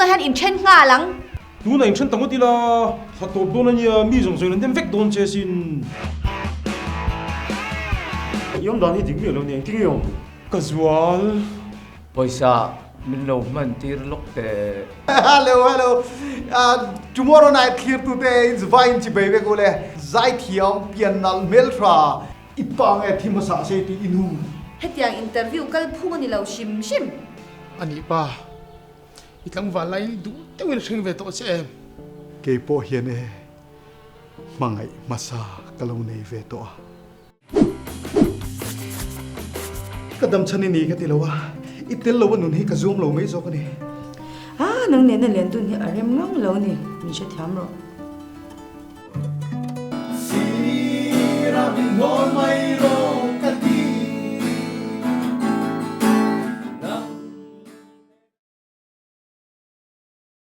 Tunah hian inthen nghal ang. Tunah inthen ta ngawt ila, thla tawp dawn a nia, mi zawng zawngin an dem vek dawn che sin. I awm dan hi dik miah lo nia, engtin nge awm? Ka zual. Pawisa min lo hman tir lawk teh. Hello hello tomorrow night thlir tu te in vai in chi bei vek ule zai thiam pian nalh hmel tha i pa nge thi hmasa se tih i nu. Hetiang interview kal phung a ni lo hrim hrim. A nih pa, i tlangval laiin i duh deuhin a hring ve tawh che em? Kei pawh hian e hmangaih hmasa ka lo nei ve tawh a. Ka dam chhan i ni ka ti lo a, i tel lo a nun hi ka zuam lo mai zawk a ni. Ah, nang nena lian dun hi a rem ngang lo ni, min hrethiam rawh. Sir a min hnawn mai rawh.